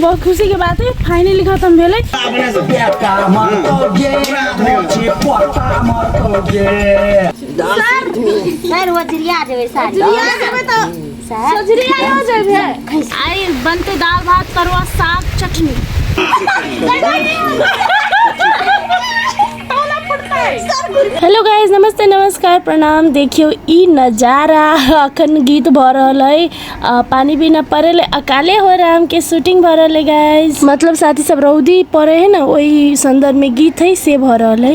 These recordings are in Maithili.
बहुत खुशी के बात है, फाइनली खत्म भेलै। सर वजरिया जेबै साड़ी। सजरिया जेबै तऽ सर सजरिया हो जेबै। आइ बनतै दाल भात तरुआ साग चटनी। हेलो गाइज, नमस्ते, नमस्कार, प्रणाम। देखियो ई नजारा, अखन गीत भऽ रहल है, पानी बिना पड़ल अकाले हो राम के शूटिंग भऽ रहल है गाइज। मतलब साथी सब रौदी पड़े है ना, ओहि संदर्भ में गीत है से भऽ रहल है।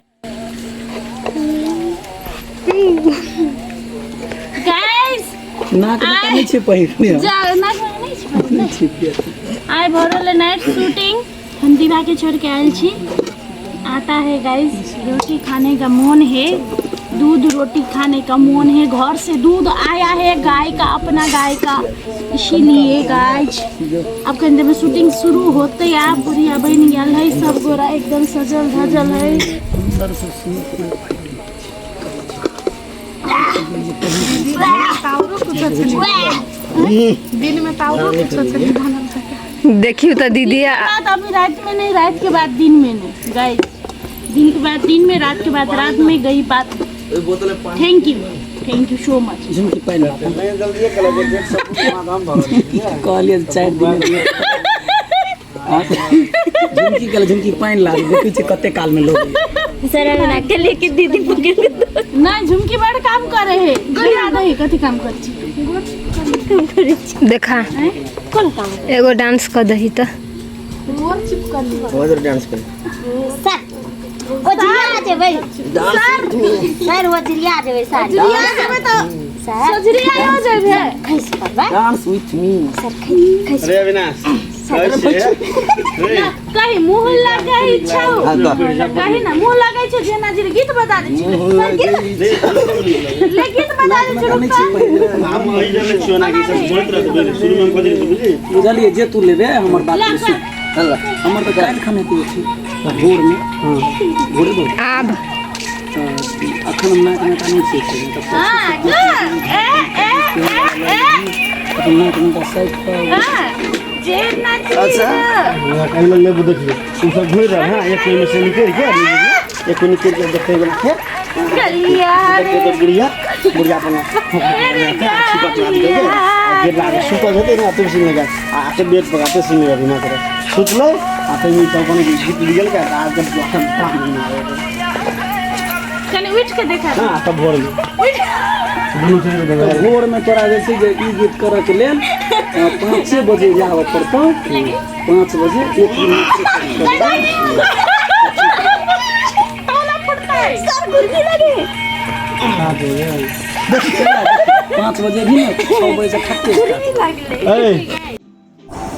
गाइज नाक में तऽ नहि छै पहिरने। जा नाक में नहि छै पहिरने। नहि छै। आइ भऽ रहल है नाइट शूटिंग। हम दीवा के छोड़ के आयल छी। आता है गाइस, रोटी खाने का मन है, दूध रोटी खाने का मन है। घर से दूध आया है गाय का, अपना गाय का, इसीलिए गाइस अब कहीं देर में शूटिंग शुरू होते आ बुढ़िया बन गया है, सब गोरा एकदम सजल धजल है। देखियो तऽ दीदी। बात अभी रात में नहीं, रात के बाद दिन में नहीं गाइस, दिन के बाद दिन में, रात के बाद रात में गई बात। Thank you, thank you so much. झुमकी पानि कहलियै 4 दिन झुमकी कहले, झुमकी पानि ला, देखै छियै कते काल में लोग। सर अंगना के लेके दीदी पकड़ के। नहीं, झुमकी बड़ काम करे है, याद है कथी काम करे छी? काम करे छी। देखा। हैं? कोन काम? एगो डांस कऽ दही तऽ। मोर चिपकल है। डांस कर। सर वजरिया जेबै। सर वजरिया जेबै साड़ी। सजरिया जेबै तऽ सर सजरिया हो जेबै। खसि पड़बै। Dance with me. सर खसि अरे अविनाश, कहीं मुंह लगै छौ, कहीं ना मुंह लगै छौ, जेना जे गीत बता दै छी सर, गीत ले, गीत बता दै छी, रुक तऽ। बुझलियै जे तू लेबे हमर बात नहि सुन, हमर तऽ काल्हि खन हेतै अथी भोर में, भोरे भोर। आब तऽ अखन हम नाक नाका नहि छियै तऽ हाँ ग ए ए ए ए। अपन नाक नाका साइड कऽ। हाँ, जे नाची। अच्छा कहीं लग लेबो, देखिए तू सब घुर रहा है, एक कोई में से निकल के, एक कोई निकल के देखे वाला के गलिया। देखते तो बुढ़िया बुढ़िया अपन गिर लागे सुतल हेतै ने, तुम सुन लगा आ के बेड पकाते सुन लगा बिना करे सुतलो आ फिर ई अपन गीत लिखल के आ जब अखन पाँच दिन आवे। कनी उठ के देखा। हां, तब भोर में दुनू चीज तऽ भोर में तोरा जे छै जे ई गीत करऽ के लेल 5 बजे जाबऽ पड़तौ, 5 बजे एक मिनट। सर घुरकी लगे। 5 बजे भी ने 6 बजे से खत्ते स्टार्ट। ए।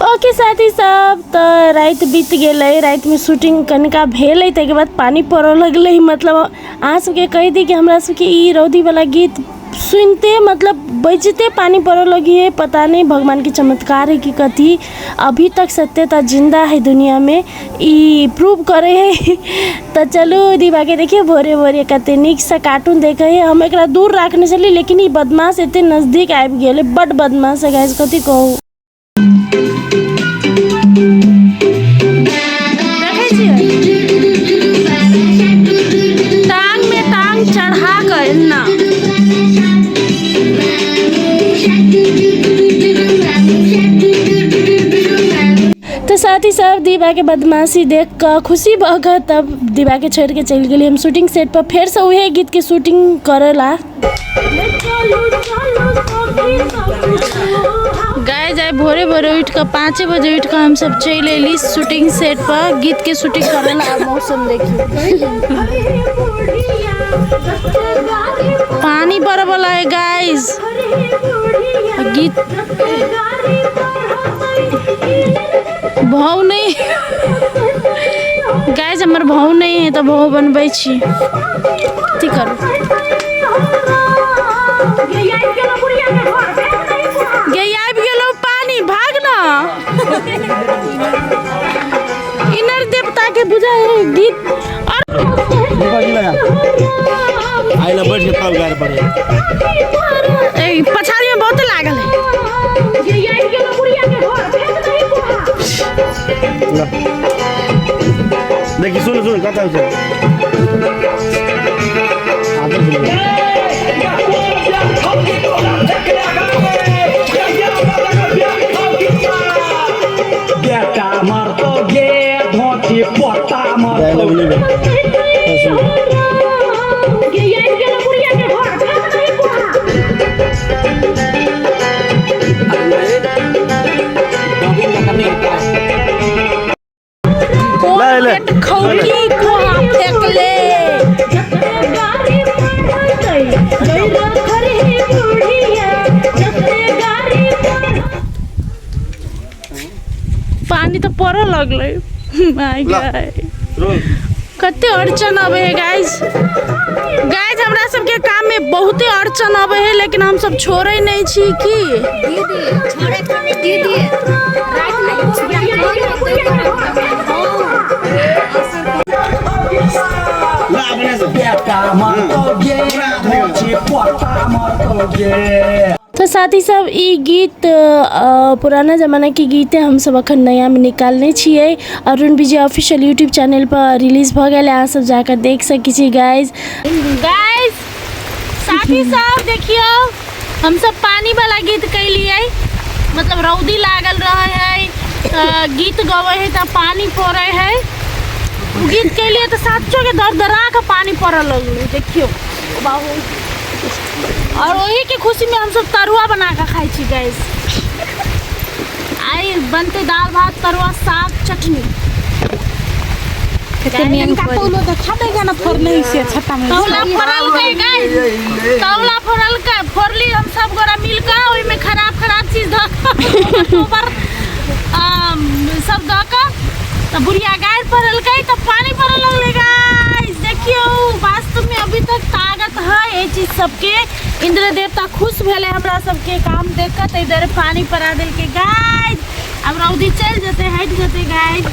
ओके साथी सब, तऽ राति बीत गेलै। रातिमे शूटिंग कनिका भेलै, ताहिके बाद पानि पड़ऽ लगलै। मतलब अहाँ सबके कहि दी कि हमरा सबके ई रौदीवला गीत सुनिते, मतलब बजिते पानि पड़ऽ लगिहे। पता नहि भगवानके चमत्कार है कि कथी, अभी तक सत्यता जिन्दा है दुनियामे, ई प्रूव करै है। तऽ चलू दीवाके देखियौ, भोरे भोरे कते नीकसँ कार्टून देखै है। हम एकरा दूर राखने छलियै, लेकिन ई बदमाश एते नजदीक आबि गेलै। बड्ड बदमाश है गाइस, कथी कहू। देखै छियै, टांग में टांग चढ़ा कऽ एना। तऽ साथी सब, दीवाके बदमाशी देख कऽ खुशी भऽ कऽ तब दीवाके छोड़ि कऽ चलि गेलियै हम शूटिंग सेट पर फेरसँ उएह गीतके शूटिंग करऽ ला। गाय जाय भोरे भोरे उठि कऽ, 5 बजे उठि कऽ हमसब चलि अयली शूटिंग सेट पर गीतके शूटिंग करऽ ला। मौसम देखियौ, पानी पड़ऽ वाला है गाइस। गीत भाव नहि गाइस, हमर भाव नहि है तऽ भाव बनबै छी, की करू। गे आबि गेलौ पानी, भाग न। इनर देवता के बुझाय है गीत और आइला बैठ के तब गाड़ पड़े। ए, पछाड़ी में बहुते लागल है। ल देखि सुन सुन कता छ आदर सुन। बेटा मरतो गे धोती पोता मरतो। खौकी कोहा फेंकले। पानी तो पड़ऽ लगलै। My God, कते अड़चन अबै है गाइस। गाइस हमरा सबके काम में बहुते अड़चन अबै है, लेकिन हम सब छोड़ै नहीं छी की दीदी छोड़े दीदी रात में तो साथी सब ई गीत पुराना जमाना के गीत है, हम सब अखन नया में निकालने छियै। अरुण विजय ऑफिशियल यूट्यूब चैनल पर रिलीज भ गेल, अहाँ सब जाकर देख सकै छी गाइस। गाइस साथी सब देखियो, हम सब पानी वाला गीत कैलियै, मतलब रौदी लागल रहे है त गीत गवे है त पानी पड़े है। गीत कैलियै त साचो के दर दरा के पानी पड़ऽ लगलै, देखियो बाबू। और वही के खुशी में हम सब तरुआ बना के खाई छी गाइस। आई बनते दाल भात तरुआ साग चटनी। तौला फरल के गाइस, तौला फरल के फोड़ली हम सब गोरा मिल के, ओहि में खराब खराब चीज धऽ ऊपर सब दऽ के त बुढ़िया गाय पड़ल के त पानी पड़ल लगलै गाइस। देखियो वास्तव में अभी तक ताकत है ये चीज सबके। इंद्र देवता खुश भेलै हमरा सबके काम देख के, ताहि दुआरे पानी पड़ा देलकै गाइस। अब रौदी चलि जेतै, हटि जेतै गाइस।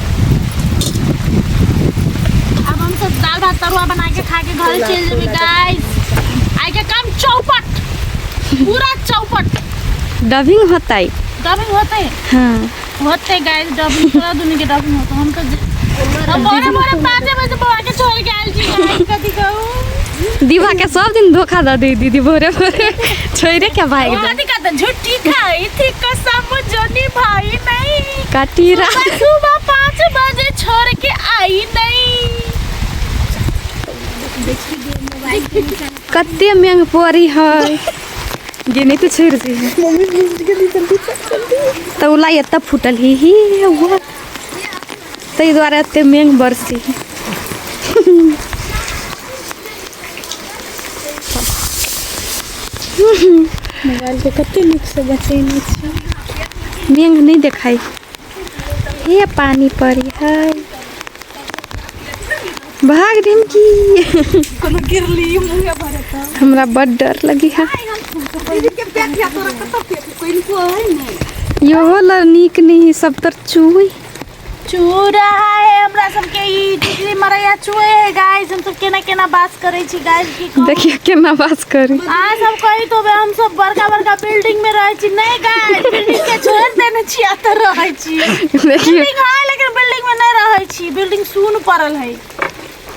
अब हम सब दाल भात तरुआ बना के खा के घर चलि जेबै गाइस। आइ के काम चौपट, पूरा चौपट। डबिंग होतै, डबिंग होतै? हाँ होतै गाइस, डबिंग तोरा दुनू के डबिंग होतै। हम तो हम भोरे भोरे 5 बजे बौआ के छोड़ि के आयल छी गाइस, कथी कहू। दीवा के सब दिन धोखा दे दी दीदी, भोरे भोरे छोड़े के भाग जा। कथी कहते झूठी खाई थी कसम जोनी भाई नहीं, काटीरा सुबह 5 बजे छोड़ के आई नहीं। कते मेंग पड़ी है गे नहीं तो छोड़ दी तौला एतऽ फूटल ही ही हुआ, ताहि दुआरे एते मेंग बरसी। मोबाइल के कते नीक से बचेने छी, मेंग नहीं देखाई। हे पानी पड़ी है, भाग दिन की कोनो गिरली मुँह भरत। हमरा बड़ डर लगी है। इहो ल नीक नहीं सब तर चुई चू रहा है हमरा सबके ई टिकली मरैया चुए है गाइस। हम सब केना केना बात करै छी गाइस की कहू। देखियो केना बात करी। अहाँ सब कही तो हम सब बड़का बड़का बिल्डिंग में रहै छी, नहीं गाइस बिल्डिंग के छोड़ देने छी अतऽ रहै छी। देखियो बिल्डिंग है लेकिन बिल्डिंग में नहीं रहै छी, बिल्डिंग सुन पड़ल है।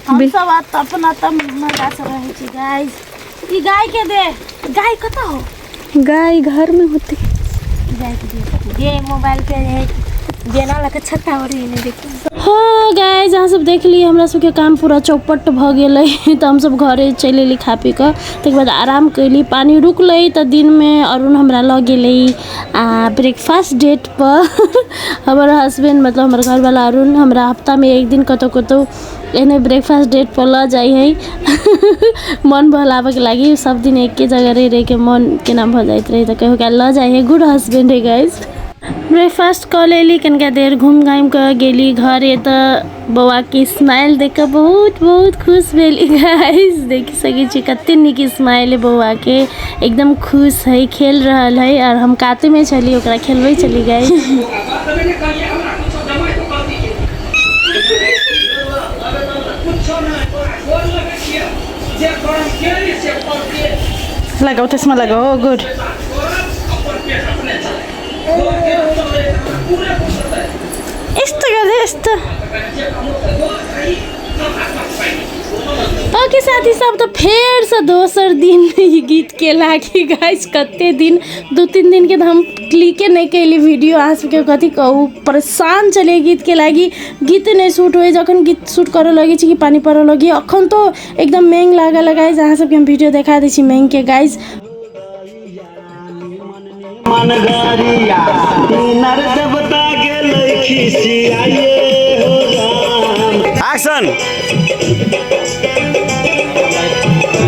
हम सब अपना तम मजा से रहै छी गाइस। ई गाय के दे, गाय कतऽ हो? गाय घर में होती। गाय के दे ये मोबाइल के है जेना लगे छत्ता हो रही नहीं देखी। हाँ गाइस अहाँ सब देख लिए हमरा सबके काम पूरा चौपट भऽ गेलै तऽ हमसब घरे चलि एली खा पी कऽ। ताहिके बाद आराम कयली, पानी रुकलै तऽ दिनमे अरुण हमरा लऽ गेलै आ ब्रेकफास्ट डेट पर हमर हस्बैंड मतलब हमर घरवाला अरुण हमरा हफ्तामे एक दिन कतहु कतहु एहने ब्रेकफास्ट डेट पर लऽ जाइ है मन बहलाबैके लागि। सब दिन एके जगह रहि रहिके मन केना भऽ जाइत रहै तऽ कहियो काल लऽ जाइ है। गुड हस्बैंड है गाइस। ब्रेकफास्ट कऽ लेली, कनिका देर घूम घामि कऽ गेली घरे तऽ बौआके स्माइल देख कऽ बहुत बहुत खुश भेली गाइस। देख सकै छी कते नीक स्माइल है बौआके, एकदम खुश है, खेल रहल है। और हम कातेमे छली, ओकरा खेलबै छली गाइस। लगाओ चश्मा लगाओ, गुड। यस्तो गर्दै मस्त। ओके साथी सब, तो फेर से दोसर दिन ई गीत के लागी गाइस। कते दिन 2-3 दिन के तो हम क्लिके नहीं कैली वीडियो। अहाँ सबके कथी कहू, परेशान चलिए गीत के लागी। गीत नहीं शूट हुए, जखन गीत शूट करे लगे छी कि पानी पड़े लगी। अखन तो एकदम मेंग लागल गाइस। अहाँ सबके हम वीडियो देखा दै छी मेंग के गाइस। एक्शन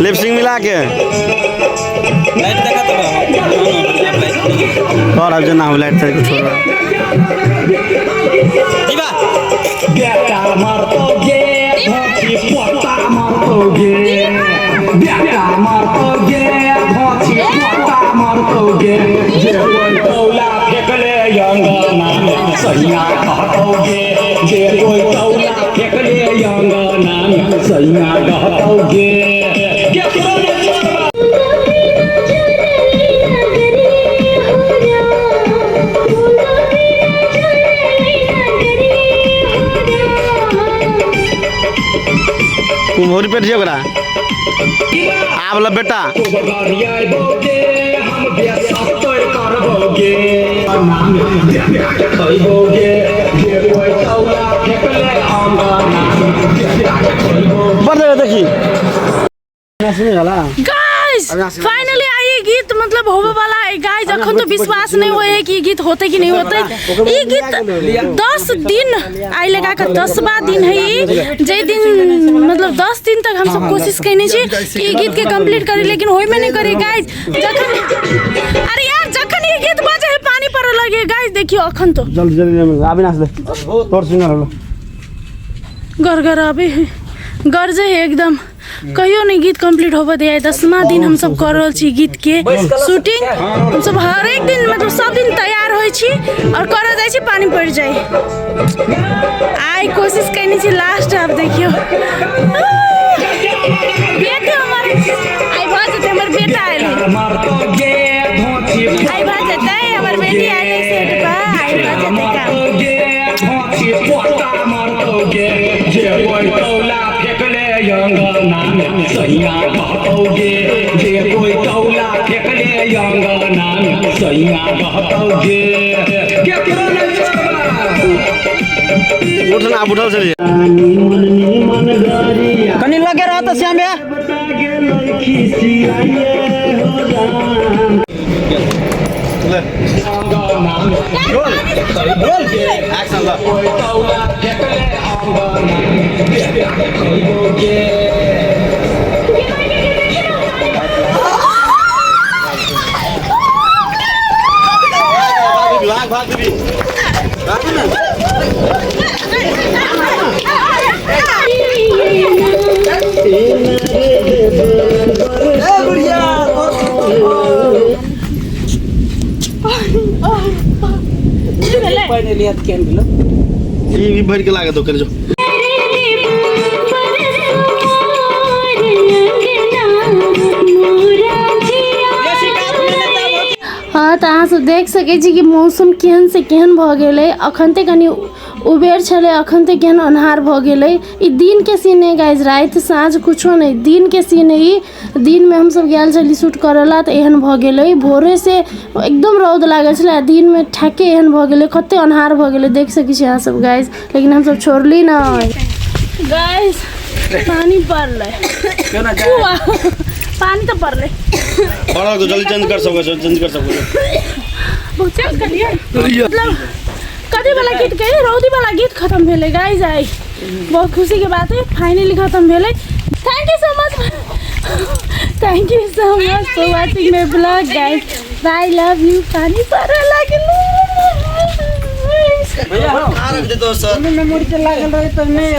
लिपसिंग मिला के और अब जना लाइट तक छोड़ बेटा मरतोगे धोती पोता मरतोगे, बेटा मरतोगे धोती पोता मरतोगे, जे कोई तौला फेंकले अंगना में सैया कहतोगे, जे कोई तौला फेंकले अंगना में सैया कहतोगे। कुम्होरी पेट छै ओकरा आब ल बेटा। बढ़ देखी गाइस फाइनली I गीत मतलब होवे वाला है गाइस। अखन तो विश्वास नहीं होए है कि ई गीत होते कि नहीं होते। ई गीत 10 दिन आई लगा के 10वां दिन है ई, जे दिन मतलब 10 दिन तक हम सब कोशिश कइने छी कि ई गीत के कंप्लीट करी, लेकिन होय में नहीं करी गाइस। जखन अरे यार जखन ई गीत बजे है पानी पड़े लगे गाइस। देखियो अखन तो जल्दी जल्दी आबि ना दे तोर सिंगर होलो गरगर आबे है, गरजे है एकदम। कहियो नहीं गीत कंप्लीट होबे दे। 10वां दिन हम सब कर रहल छी गीत के शूटिंग। हम सब हर एक दिन मतलब सब दिन तैयार होइ छी और कर जाइ छी, पानी पड़ जाए। आई कोशिश कइने छी लास्ट। आप देखियो बेटे हमर आई भ जेतै, हमर बेटा आयल है, आई भ जेतै, हमर बेटी आयल है सेट पर, आई भ जेतै काम। अंगना में सैया कहतोगे, जे कोई तौला फेंकले अंगना में सैया कहतोगे। उठना उठल चलिए कनी लगे रह तो श्याम भैया। एक्शन ल भाग भाग दीदी भाग ना। ए बुढ़िया पानी लिया केन गेलो ई भी भर के लागे दो कर जो। हाँ तो अहाँ सब देख सकै छी कि मौसम केहन से केहन भऽ गेलै। अखन ते कनि उबेर छलै, अखन ते केहन अन्हार भऽ गेलै। ई दिन के सीन है गाइस, राति साँझ कुछो नहीं, दिन के सीन है ई। दिन में हमसब गेल छली शूट करऽ ला तऽ एहन भऽ गेलै। भोरे से एकदम रौद लागल छलै आ दिन में ठाके एहन भऽ गेलै, कते अन्हार भऽ गेलै। देख सकै छी अहाँ सब गाइस, लेकिन हमसब छोड़ली नहीं गाइस। पानी पड़लै, पानी तो पड़लै। पड़ल तो जल्दी चेंज कर सको, चेंज कर सको। बहुत चेंज कर लिया मतलब कथी वाला गीत के रौदी वाला गीत खत्म भेलै गाइस। आई बहुत खुशी के बात है, फाइनली खत्म भेलै। Thank you so much, thank you so much for watching my blog guys. Bye, love you. पानी पड़े लागल भैया रख दे तो सर मेमोरी के लागल रहे त मैं।